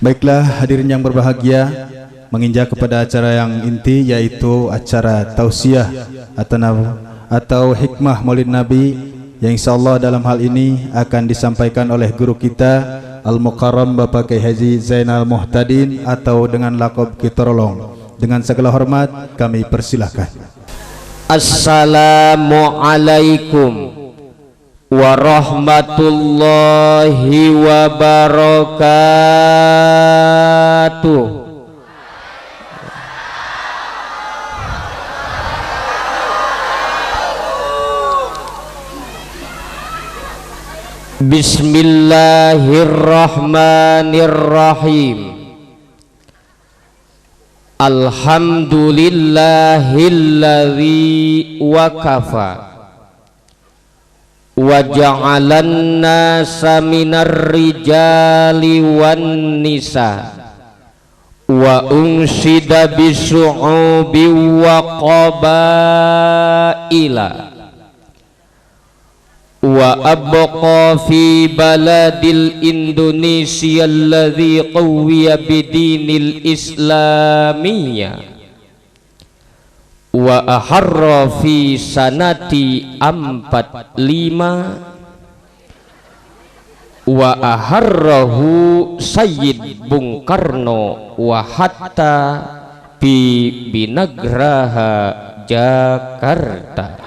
Baiklah hadirin yang berbahagia, menginjak kepada acara yang inti, yaitu acara tausiah atau hikmah Maulid Nabi, yang insyaallah dalam hal ini akan disampaikan oleh guru kita Al-Mukarram Bapak Kiai Haji Zainal Muhtadin atau dengan laqab Kitorolong. Dengan segala hormat kami persilahkan. Assalamualaikum warahmatullahi wabarakatuh. Bismillahirrahmanirrahim. Alhamdulillahilladzi wakafa wa ja'alan nasa minar rijali wan nisa wa unsida bisu'ubi wa qabaila wa abqa fi baladil Indonesia alladhi qawwiya bidinil islamiyya wa aharra fi sanati 45 wa aharrahu Sayyid Bung Karno wa hatta bi binagraha Jakarta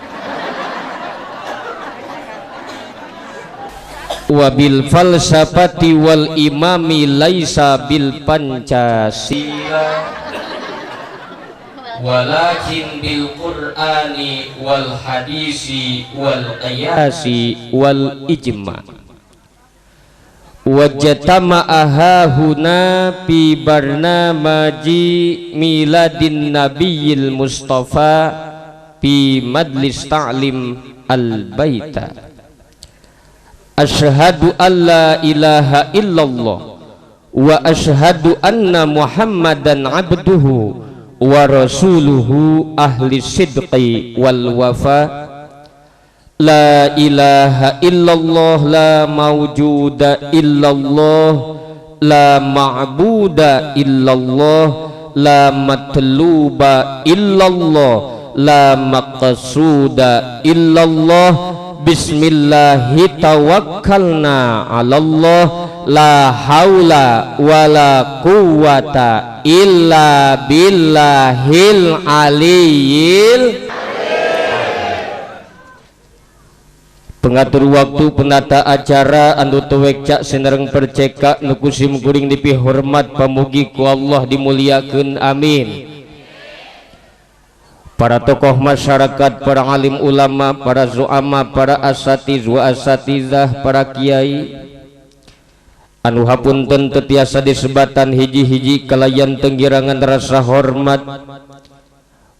wa bil falsafati wal imami laisa bil Pancasila walakin bil Qur'ani wal hadisi wal qiyasi wal ijma wajtama'a hahuna fi barnamaji miladin nabiyil mustafa fi majlis ta'lim al baita. Asyhadu alla ilaha illallah wa asyhadu anna muhammadan abduhu wa rasuluhu ahli sidqi wal wafa. La ilaha illallah la mawjuda illallah la ma'buda illallah la matluba illallah la maqsuda illallah. Bismillahi tawakkalna 'alallah la haula wala quwwata illa billahil aliyil. Pengatur waktu penata acara anu tuwek cak sinereng perceka nu kusim kuring dipihormat pamugi ku Allah dimuliakeun, amin. Para tokoh masyarakat, para alim ulama, para zuama, para asatiz wa asatizah, para kiai anu hapunten teu tiasa disebatan hiji-hiji kalayan tenggirangan rasa hormat,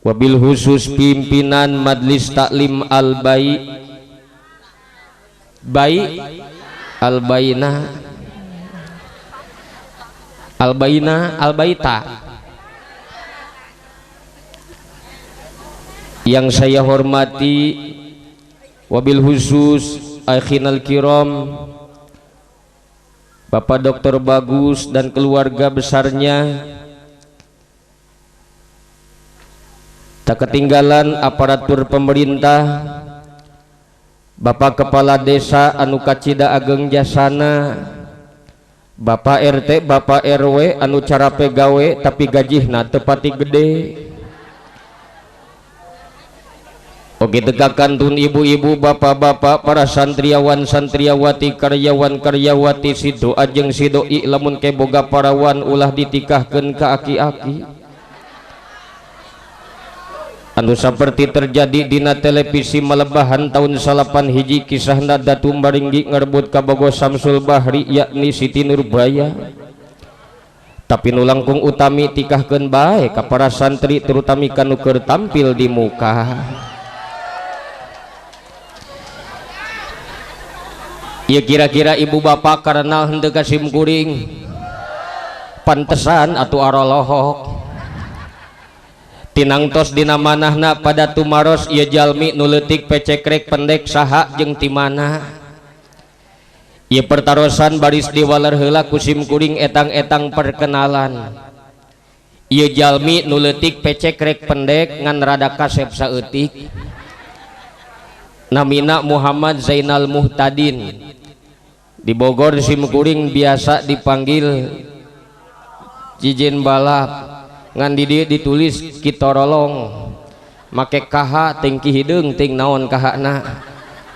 wabil khusus pimpinan Majlis Taklim Al-Bai Bai Al-Baina Al-Baina Al-Baita. Yang saya hormati wabil khusus akhinal kiram Bapak Dr. Bagus dan keluarga besarnya, tak ketinggalan aparatur pemerintah, Bapak Kepala Desa anu kacida ageng jasana, Bapak RT, Bapak RW anu cara pegawe tapi gajihna teu pati gede. Oke, tegakan tun ibu-ibu, bapak-bapak, para santriawan, santriawati, karyawan, karyawati, sido ajeng sidoi lamun ke boga parawan ulah ditikahkeun ka aki-aki. Anu saperti terjadi dina televisi malebahan tahun 91 kisahna Datu Maringgi ngerebut kabogo Samsul Bahri yakni Siti Nurbaya. Tapi nu langkung utami tikahkeun bae ka para santri terutami kanu keur tampil di muka. Ya kira-kira ibu bapak karena henteu ka sim kuring pantesan atuh arolohok tinangtos dina manahna pada tumaros ieu jalmi nu leutik pecekrek pendek saha jeung ti mana. Ieu pertarosan baris diwaler heula ku sim kuring etang-etang perkenalan. Ieu jalmi nu leutik pecek rek pendek ngan rada kasep saeutik. Namina Muhammad Zainal Muhtadin. Di Bogor sim kuring biasa dipanggil Cijen Balap, ngan di dieu ditulis Kitorolong. Make KH ting ki hideung ting naon KH-na.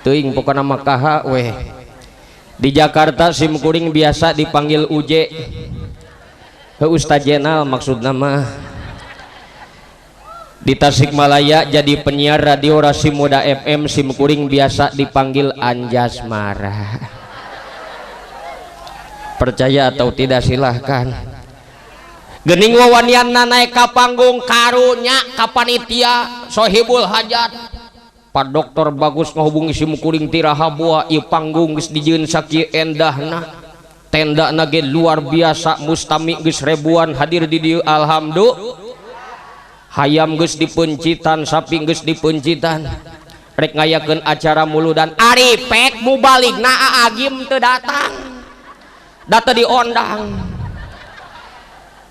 Teuing pokona mah KH weh. Di Jakarta sim kuring biasa dipanggil Uje. Heuh Ustaz Jenal maksudna mah. Di Tasikmalaya jadi penyiar radio Rasim Muda FM sim kuring biasa dipanggil Anjasmara. Percaya atau tidak silahkan. Gening wawanianna naik ka panggung karunya ka panitia Sohibul Hajat. Pak Dokter Bagus ngahubungi sim kuring tiraha boa ieu panggung geus dijieun sakieu endahna. Tendana ge luar biasa, mustami geus ribuan hadir di dieu alhamdulillah. Hayam geus dipencitan, sapi geus dipencitan. Rek ngayakeun acara muludan ari pek mubaligna Agim teu datang. Da teu diondang.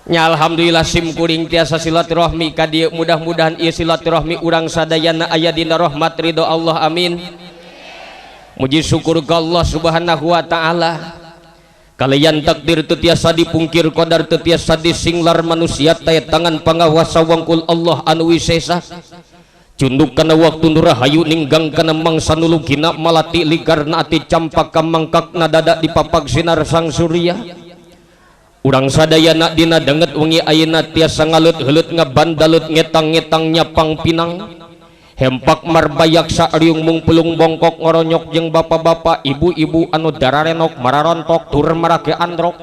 Nya alhamdulillah sim kuring tiasa silaturahmi ka dieu, mudah-mudahan ieu silaturahmi urang sadayana aya dina rahmat ridho Allah, amin. Muji syukur ka Allah Subhanahu wa taala. Kalayan takdir teu tiasa dipungkir, qadar teu tiasa disinglar, manusia teh tangan pangawasa wangkul Allah anu wisesa. Cunduk kana waktu nu rahayu ninggang kana mangsa nu lugina malati ligarna ati campaka mangkakna dada dipapag sinar sang surya. Urang sadayana dina danget wengi ayeuna tiasa ngaleut-heuleut ngabandalut ngetang-ngetang nyapang pinang. Hempak marbayaksa riung mungpulung bongkok ngoronyok jeung bapak-bapak ibu-ibu anu dararenok mararontok tur marake androk.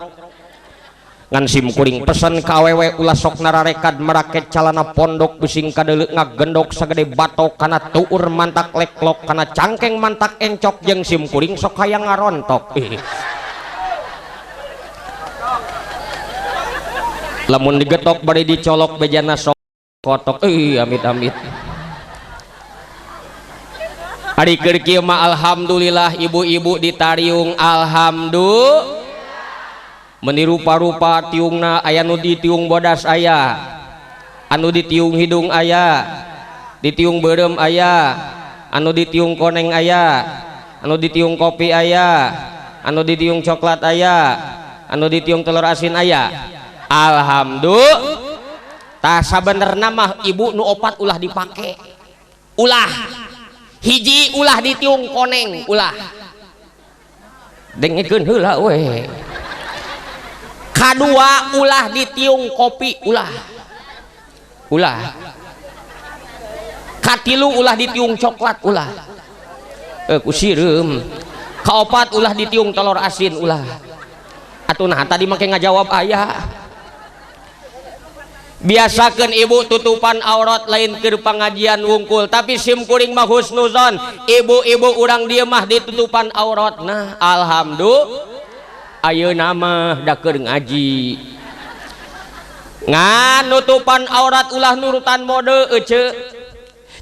Ngan sim kuring pesan ka awewe ulah sok nararekad marake calana pondok bising kadeuleu ngagendok sagede batok kana tuur mantak leklok kana cangkeng mantak encok jeung sim kuring sok hayang ngarontok. Lamun digetok bari dicolok bejana sok kotok. Amit-amit. Ari keur kieu mah alhamdulillah ibu-ibu ditariung alhamdulillah. Meni rupa-rupa tiungna aya nu ditiung bodas aya, anu ditiung hidung aya, ditiung beureum aya, anu ditiung koneng aya, anu ditiung kopi aya, anu ditiung coklat aya, anu ditiung telur asin aya. Alhamdulillah. Tah sabenerna mah ibu nu opat ulah dipake. Ulah. Hiji ulah ditiung koneng, ulah. Dengekeun heula we. Kadua ulah ditiung kopi, ulah. Ulah. Katilu ulah ditiung coklat, ulah. Ku sireum. Kaopat ulah ditiung telur asin, ulah. Atuh nah tadi make ngajawab aya. Biasakeun ibu tutupan aurat lain keur pangajian wungkul, tapi sim kuring mah husnuzon, ibu-ibu urang dieu mah ditutupan aurat. Nah alhamdulillah ayeuna mah da keur ngaji. Ngan nutupan aurat ulah nurutan mode ece.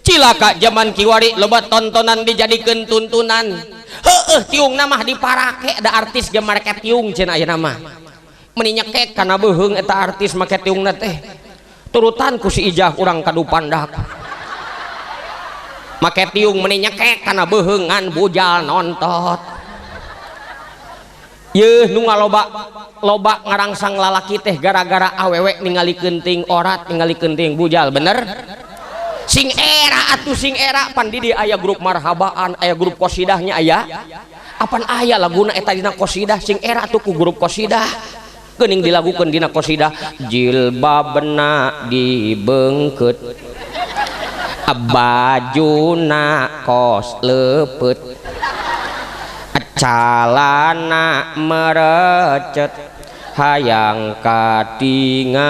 Cilaka zaman kiwari loba tontonan dijadikeun tuntunan. Heueuh tiungna mah diparake da artis ge mareke tiung cenah ayeuna mah. Meni nyekek kana beuheung eta artis make tiungna teh. Turutan ku si Ijah urang kadupandak. Make tiung meni nyekek kana beuheung ngan bujal nontot. Yeuh nu ngaloba loba ngarangsang lalaki teh gara-gara awewe ningali keunting orat, ningali keunting bujal, bener? Sing era atuh sing era pan di dieu aya grup marhabaan, aya grup qosidahnya aya. Apan aya laguna eta dina qosidah, sing era atuh ku grup qosidah. Geuning dilagukeun dina qosidah jilbabna dibeungkeut, bajuna kos leupeut, calana merecet, hayang katingali.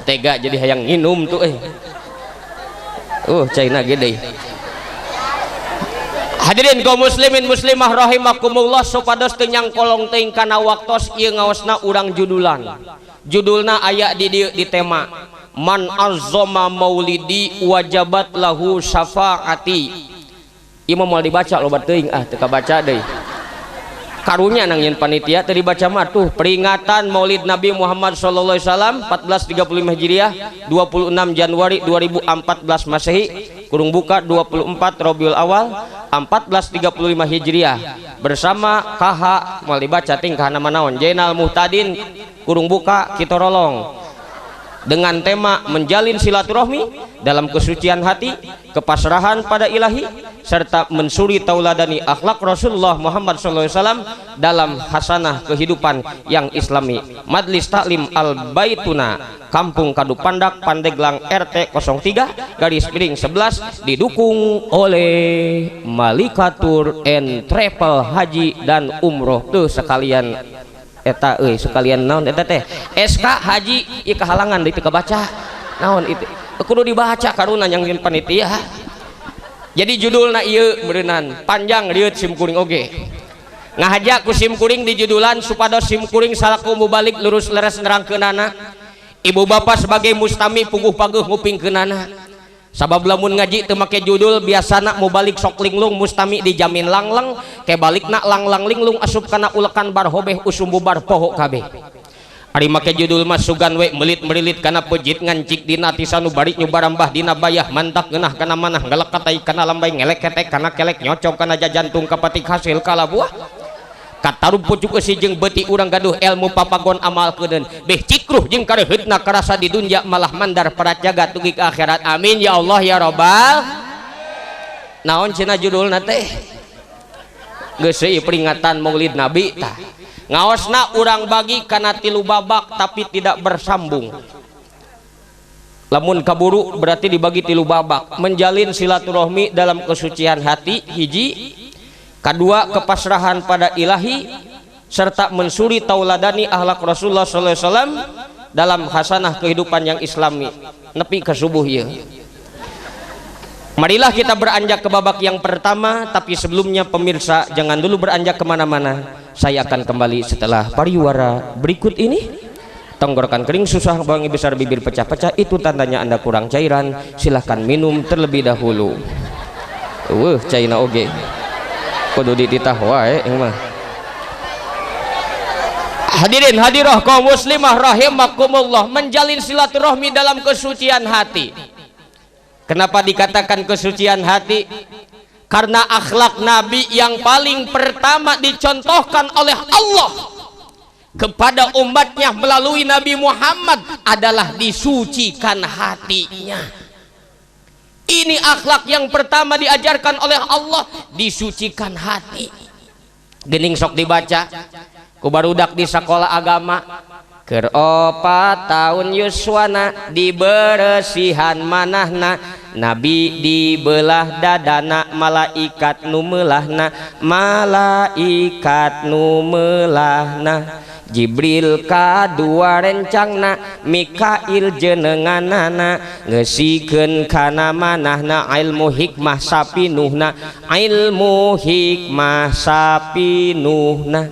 Tega jadi hayang nginum tuh caina gede. Hadirin kaum muslimin muslimah rahimakumullah, supados teu nyangkolong teuing kana waktos ieu ngaosna urang judulan. Judulna aya di dieu di tema Man azzama maulidi wajabat lahu syafaati. Ieu mah moal dibaca, loba teuing, ah, teu kabaca deui. Karunya nang nyeun panitia teu dibaca mah. Tuh, peringatan Maulid Nabi Muhammad sallallahu alaihi wasallam 1435 Hijriah, 26 Januari 2014 Masehi, kurung buka 24 Rabiul Awal 1435 Hijriah, bersama KH, moal dibaca tingkah nama naon, Jainal Muhtadin, kurung buka Kitorolong, dengan tema menjalin silaturahmi dalam kesucian hati, kepasrahan pada ilahi, serta mensuri tauladani akhlak Rasulullah Muhammad SAW dalam hasanah kehidupan yang islami. Majlis Taklim Al Baituna, Kampung Kadupandak, Pandeglang, RT 03 garis miring 11, didukung oleh Malikatur and Travel Haji dan Umroh. Tuh, sekalian eta euy, sekalian naon eta teh, SK Haji. Ieu kahalangan deui, teu kabaca naon itu, kudu dibaca. Karuna yang panitia. Jadi judulna ieu meureunan panjang rieut. Sim kuring oge ngahaja ku sim kuring di judulan supados sim kuring salaku mubalig lurus leres nerangkeunana. Ibu bapak sebagai mustami puguh paguh ngupingkeunana, sabab lamun ngaji teu make judul biasana mubalig sok linglung, mustami dijamin langleng, kebalikna langlang linglung, asup kana ulekan bar hobeh usum bubar poho kabeh. Ari make judul mah sugan we melit merilit kana pejit, ngancik dina tisanu bari nyubarambah dina bayah, mantak ngeunah kana manah, ngelek katai kana lambai, ngelek ketek kana kelek, nyocok kana jajantung, kapatik hasil kalabuah, katarub pucuk eusi jeung beuti. Urang gaduh ilmu papagon amalkeuneun, beh cikruh jeung kareheutna karasa di dunya, malah mandar parat jagat dugi ka akhirat. Amin ya Allah ya robbal. Naon cenah judulna teh? Geus euy, peringatan Maulid Nabi. Tah, ngaosna urang bagi kana tilu babak tapi tidak bersambung. Lamun kaburu berarti dibagi tilu babak. Menjalin silaturahmi dalam kesucian hati hiji, kedua kepasrahan pada ilahi, serta mensuri tauladani akhlak Rasulullah SAW dalam hasanah kehidupan yang islami. Nepi ke subuh ya. Marilah kita beranjak ke babak yang pertama, tapi sebelumnya pemirsa jangan dulu beranjak kemana-mana. Saya akan kembali setelah pariwara berikut ini. Tenggorokan kering susah, bangi besar, bibir pecah-pecah, itu tandanya Anda kurang cairan. Silahkan minum terlebih dahulu. Wah, caina oge kudu dititah wae mah. Hadirin hadirah kaum muslimah rahimakumullah, menjalin silaturahmi dalam kesucian hati. Kenapa dikatakan kesucian hati? Karena akhlak Nabi yang paling pertama dicontohkan oleh Allah kepada umatnya melalui Nabi Muhammad adalah disucikan hatinya. Ini akhlak yang pertama diajarkan oleh Allah, disucikan hati. Gening sok dibaca ku barudak di sekolah agama, keur 4 tahun yuswana diberesihan manahna, Nabi dibelah dadana, malaikat nu meulahna, malaikat nu meulahna, Jibril kadua rencangna, Mikail jenenganana, ngeusikeun kana manahna ilmu hikmah sapinuhna, ilmu hikmah sapinuhna.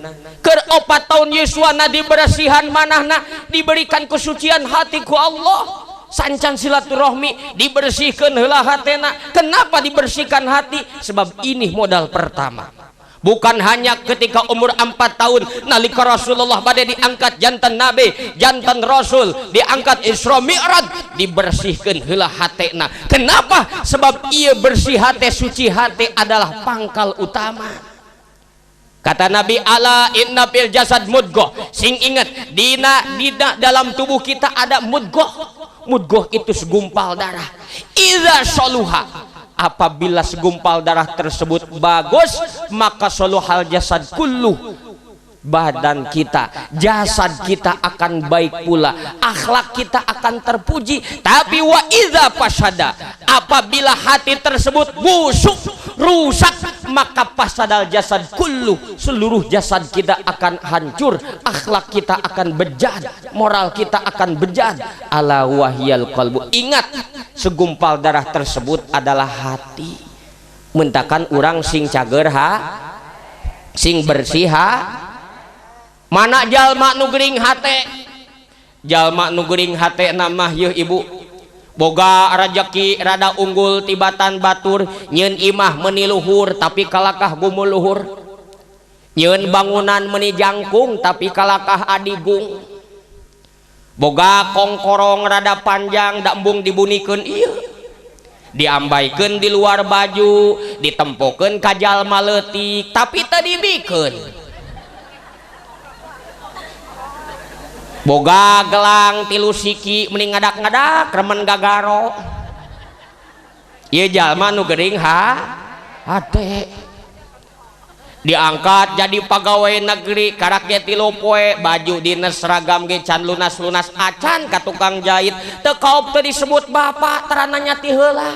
Keur 4 tahun yuswana dibersihan manahna, diberikan kesucian hati ku Allah. Sancan silaturahmi dibersihkan heula hatena. Kenapa dibersihkan hati? Sebab ini modal pertama. Bukan hanya ketika umur 4 tahun nalika Rasulullah bade diangkat janten nabi, janten rasul, diangkat Isra Mi'raj, dibersihkan heula hatena. Kenapa? Sebab ia bersih hati, suci hati adalah pangkal utama. Kata Nabi, ala inna fil jasad mudgoh. Sing ingat, dina dina dalam tubuh kita ada mudgoh. Mudgoh itu segumpal darah. Iza soluha, apabila segumpal darah tersebut bagus, maka soluhal jasad kulluh, badan kita, jasad kita akan baik pula, akhlak kita akan terpuji. Tapi wa idza fasada, apabila hati tersebut busuk, rusak, maka fasadal jasad kullu, seluruh jasad kita akan hancur, akhlak kita akan bejat, moral kita akan bejat. Ala wahyal qalbu. Ingat, segumpal darah tersebut adalah hati. Mentakan urang sing cager ha, sing bersih ha. Mana jalma nu gering hate? Jalma nu gering hate nama yeuh, ibu. Boga rajeki rada unggul tibatan batur, nyeun imah meuni luhur tapi kalakah gumuluhur, nyeun bangunan meuni jangkung tapi kalakah adigung. Boga kongkorong rada panjang da embung dibunikeun ieu, diambaikeun di luar baju, ditempokeun ka jalma leutik tapi teu dibikeun. Boga gelang tilu siki mending ngadak-ngadak remen gagaro. Ieu jalma nu gering ha hate. Diangkat jadi pegawai negeri karak ge tilu poe, baju dinas seragam ge can lunas-lunas acan ka tukang jahit, teu kaop teu disebut bapak tarananya ti heula.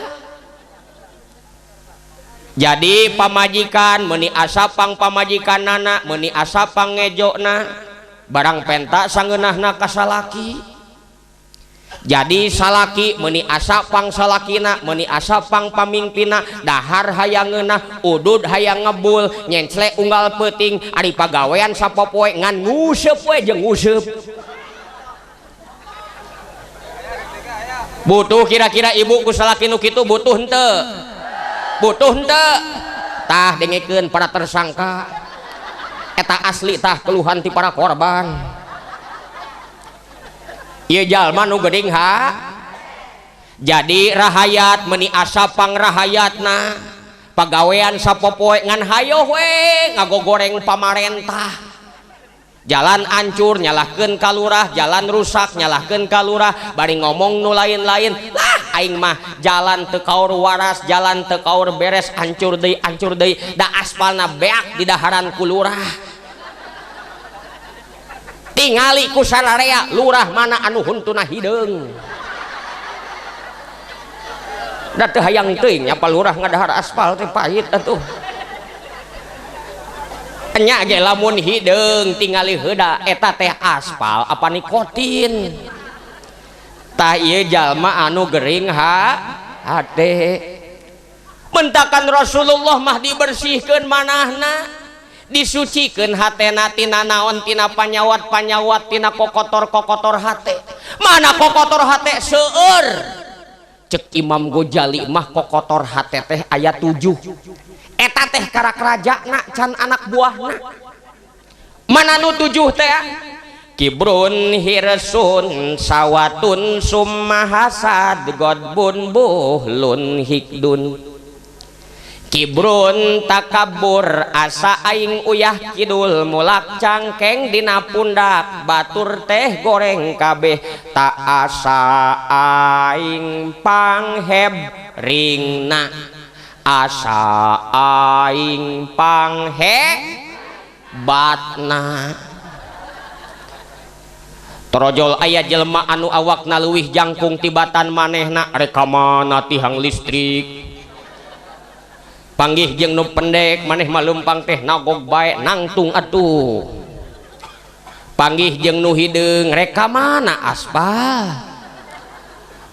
Jadi pamajikan meuni asa pang pamajikanana, meuni asa pangngejona, barang penta sangeunahna ka salaki. Jadi salaki meuni asa pang salakina, meuni asa pang pamingpina, dahar hayang ngeunah, udud hayang ngebul, nyenclek unggal peuting, ari pagawean sapopoe ngan nguseup we jeung nguseup. Butuh kira-kira ibu ku salaki nu kitu butuh henteu? Butuh henteu? Tah dengekeun para tersangka. Eta asli tah keluhan ti para korban. Ieu jalma nu geuning ha. Jadi rahayat meuni asa pangrahayatna, pagawean sapopoe ngan hayoh we ngagogoreng pamarentah. Jalan ancur nyalahkeun ka lurah, jalan rusak nyalahkeun ka lurah, bari ngomong nu lain-lain. Lah aing mah jalan teu kaur waras, jalan teu kaur beres, ancur deui, da aspalna beak di daharan ku lurah. Tingali ku sararea lurah mana anu huntuna hideung. Da teu hayang teuing nya lurah ngadahar aspal teh pahit atuh. Nya ge lamun hideung tingali heuda eta teh aspal apa nikotin. Tah ieu jalma anu gering ha hate. Mentakan Rasulullah mah dibersihkeun manahna, disucikeun hatena tina naon, tina panyawat-panyawat, tina kokotor-kokotor hate. Mana kokotor hate seueur. Cek Imam Ghazali mah kokotor hate teh aya 7. Eta teh karak rajana can anak buahna. Mana nu 7 teh? Kibrun hirsun sawatun summa hasad godbun buhlun hikdun. Kibrun takabur asa aing uyah kidul mulak cangkeng dina pundak batur teh goreng kabeh tak asa aing pangheb ringna asa aing panghebatna. Torojol aya jelema anu awakna leuwih jangkung tibatan manehna rek ka mana tihang listrik. Panggih jeung nu pendek maneh mah leumpang teh nagog bae nangtung atuh. Panggih jeung nu hideung rek ka mana aspal.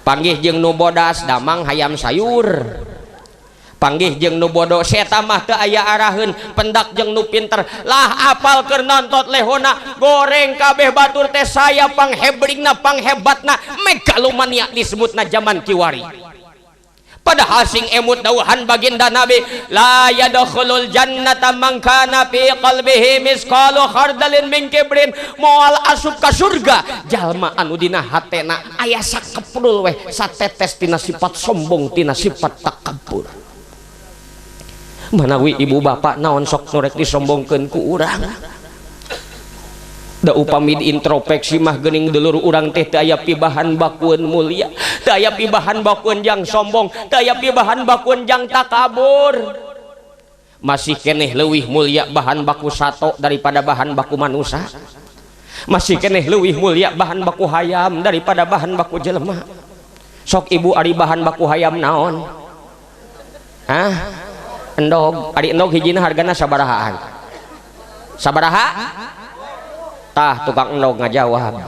Panggih jeung nu bodas damang hayam sayur. Panggih jeung nu bodoh seta mah teu aya araheun, pendak jeung nu pinter lah apal keur nontot lehona goreng kabeh batur teh saya panghebringna panghebatna megalomania disebutna jaman kiwari. Padahal sing emut dawuhan baginda Nabi la yadkhulul jannata man kana fi qalbihi misqalu khardalin min kibrin, moal asup ka surga jalma anu dina hatena aya sakeprul weh satetes tina sifat sombong tina sifat takabur. Manawi ibu bapak naon sok nu rek disombongkeun ku urang. Da upami introspeksi mah geuning dulur urang teh teu aya pibahan bakueun mulia, teu aya pibahan bakueun jang sombong, teu aya pibahan bakueun jang takabur. Masih keneh leuwih mulia bahan baku sato daripada bahan baku manusa. Masih keneh leuwih mulia bahan baku hayam daripada bahan baku jelema. Sok ibu ari bahan baku hayam naon? Hah? Endog, ari endog hijina hargana sabarahaan? Sabaraha? Tah tukang endog ngajawab.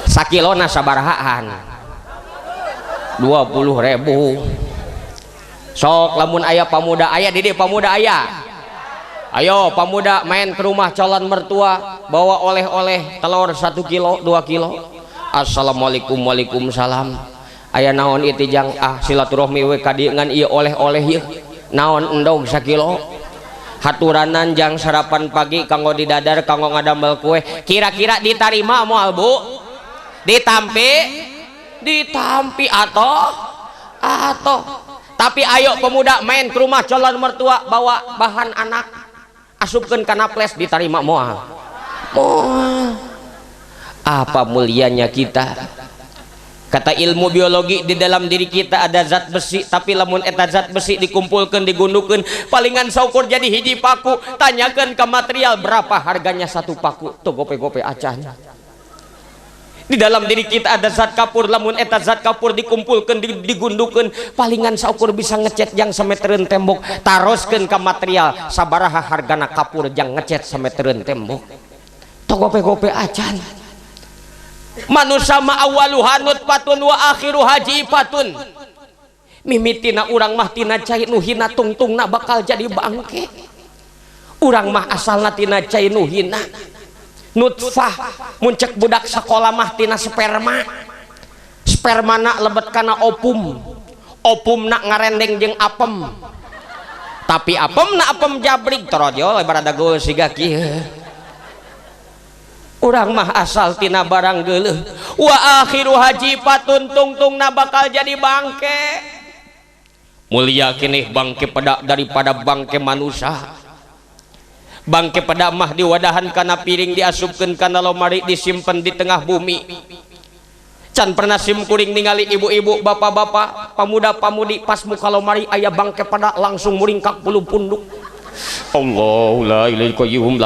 Sakilona sabarahaan? 20.000. Sok lamun aya pamuda aya di dieu pamuda aya. Ayo pamuda main ke rumah calon mertua bawa oleh-oleh telur 1 kilo 2 kilo. Assalamualaikum. Waalaikumsalam. Aya naon itu, Jang? Ah, silaturahmi we ka dieu, ngan ieu oleh-oleh. Ieu naon? Endog sakilo, haturanan jang sarapan pagi, kanggo didadar, kanggo ngadamel kue. Kira-kira ditarima moal, Bu? Ditampi, ditampi atau tapi ayo pemuda main ke rumah calon mertua, bawa bahan anak, asupkeun kana flash, diterima moal? Moal. Apa mulianya kita? Kata ilmu biologi, di dalam diri kita ada zat besi, tapi lamun eta zat besi dikumpulkan, digundukan, palingan saukur jadi hiji paku. Tanyakan ke material, berapa harganya satu paku tuh? Gope-gope acan. Di dalam diri kita ada zat kapur, lamun eta zat kapur dikumpulkan, digundukan, palingan saukur bisa ngecat yang semeteran tembok. Taroskeun ke material, sabaraha hargana kapur jang ngecat semeteran tembok? Tuh, gope-gope acan. Manusia mah awaluha nutfatun wa akhiruha jifatun. Mimitina urang mah tina cai nu hina, tungtungna bakal jadi bangke. Urang mah asalna tina cai nu hina, nutfah. Mun cek budak sekolah mah tina sperma. Spermana lebet kana ovum, ovumna ngarendeng jeung apem, tapi apem na apem jabrik, torojol barada gol siga kieu. Urang mah asal tina barang geuleuh, wa akhiruha jifatun, tungtungna bakal jadi bangke. Mulia kini bangke pada daripada bangke manusia. Bangke pada mah diwadahan kana piring, diasupkeun kana lomari, disimpan di tengah bumi. Can pernah sim kuring ningali ibu-ibu, bapak-bapak, pemuda-pamudi pas muka lomari aya bangke pada langsung muringkak bulu punduk. Allah la ilaha.